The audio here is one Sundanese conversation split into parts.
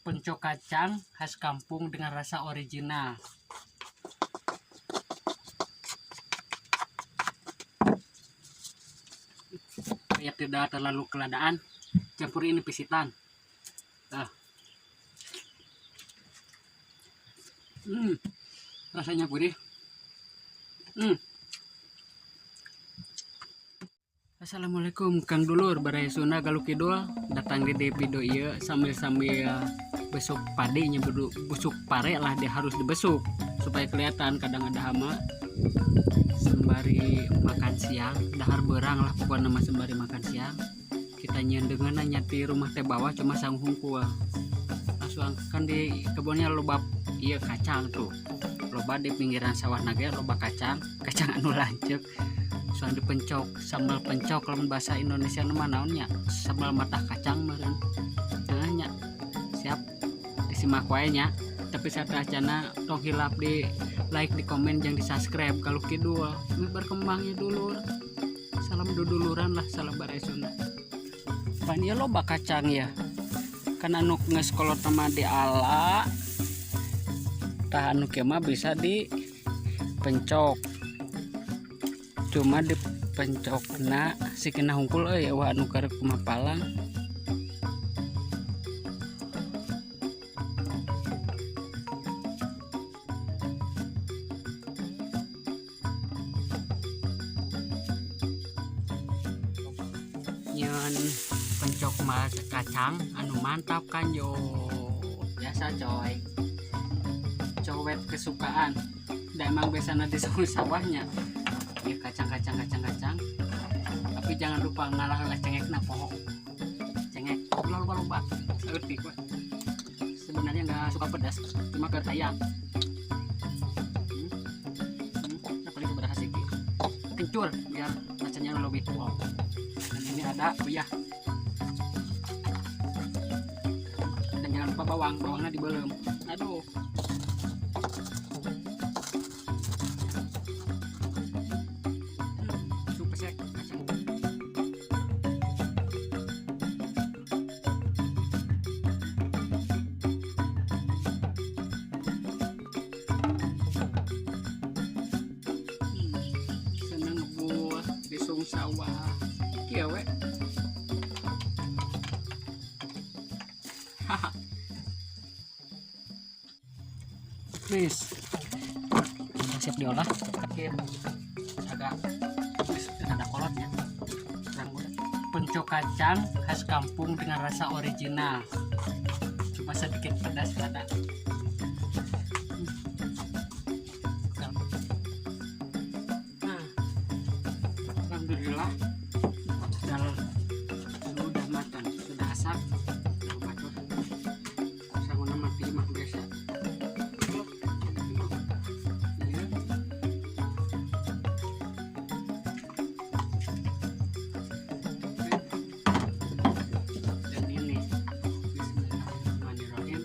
Pencok kacang khas kampung dengan rasa original. Biar tidak terlalu keladaan, campur ini pisitan. Nah. Rasanya gurih. Assalamualaikum Kang Dulur, Baraya Sunda Galuh Kidul datang di video ieu sambil-sambil besuk padinya, busuk pare lah, dia harus dibesuk supaya kelihatan kadang ada hama. Sembari makan siang, dahar berang lah pokoknya nama sembari makan siang. Kita nyendengan nyati rumah teh bawah cuma sang hungkul. Langsung kan di kebunnya loba iya kacang tuh. Loba di pinggiran sawah naga loba kacang, kacang anu lanceuk. Soal dipencok, sambal pencok lamun bahasa Indonesia mah naonnya? Sambal matah kacang meureun. Nah nya. Siap. Disimak wae nya. Tapi sateuacana tong hilap di like, di komen, jeung di subscribe Galuh Kidul. Ini berkembangnya dulur. Salam duduluran lah, salam Baraya Sunda. Pan ieu loba kacang ya. Kan anu geus kolot mah diala. Tah anu kieu mah bisa dipencok. Cuma dipencokna sikina hungkul euy, wah anu karep kumaha palang. Nyeun pencok mas kacang anu mantap kan yo. Biasa coy. Cowet kesukaan. Da emang biasana di sawahnya. Ya kacang-kacang kacang-kacang. Tapi jangan lupa ngalah-ngalah cengekna poho. Cengek loba-loba. Saeutik we. Sebenarnya nggak suka pedas, cuma keur hayang. Paling beberapa sedikit. Kencur biar rasanya lebih wow. Dan ini ada uyah. Dan jangan lupa bawang, bawangnya dibelem. Aduh. Seneng ngebul di sung sawah. Kieu we. Haha. Wis. Udah siap diolah. Terakhir agak ada kolotnya. Kurang mudah. Pencok kacang khas kampung dengan rasa original. Cuma sedikit pedas rada. Nah, alhamdulillah sudah matang, sudah asak. Sanguna mati mah biasa. Iya. Dan ini bismillahirrahmanirrahim.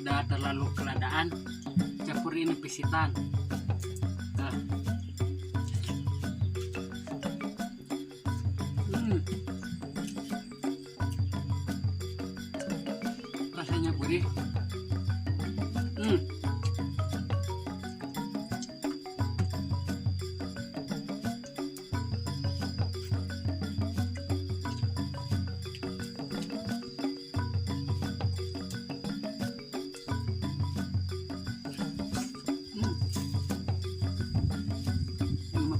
Tidak terlalu keladaan, campur ini pisitan. Nah. Rasanya gurih.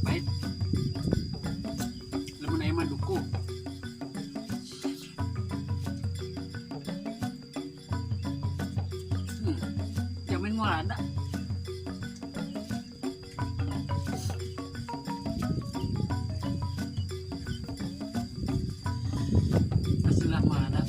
Pahit. Lamun aya mah duku. Jamin mau ada. Hasilnya mau ada.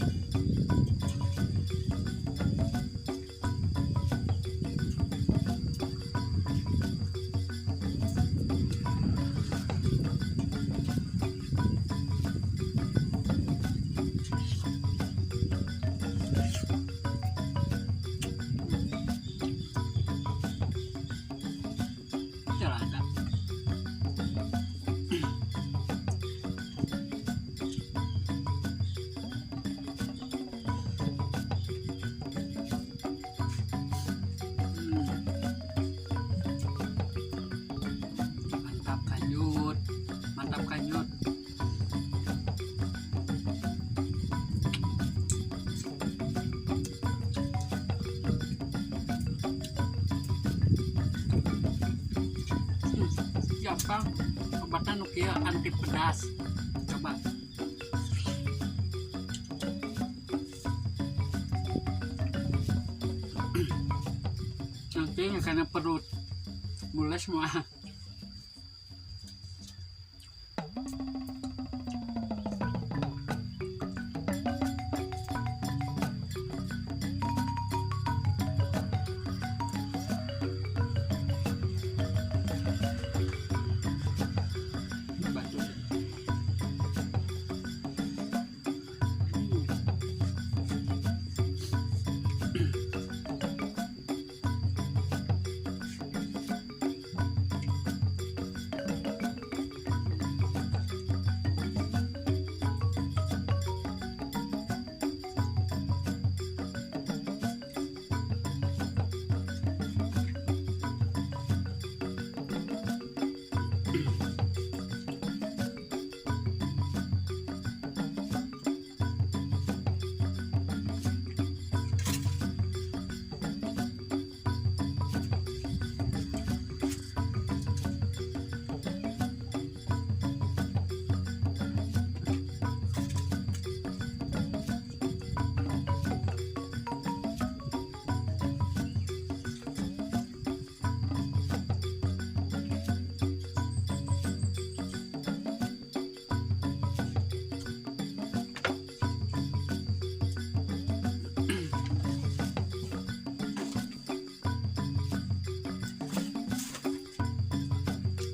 Mantap kanyut. Gampang, obatnya nu kieu anti pedas. Coba. Nanti karena perut mules semua.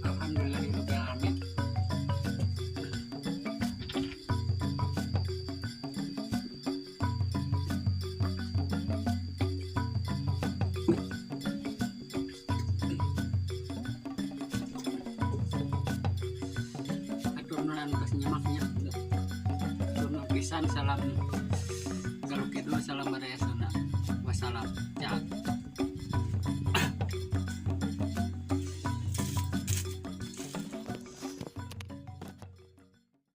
Alhamdulillahirobbilalamin. Atur nuhun anu geus nyimaknya. Atur nuhun pisan, salam.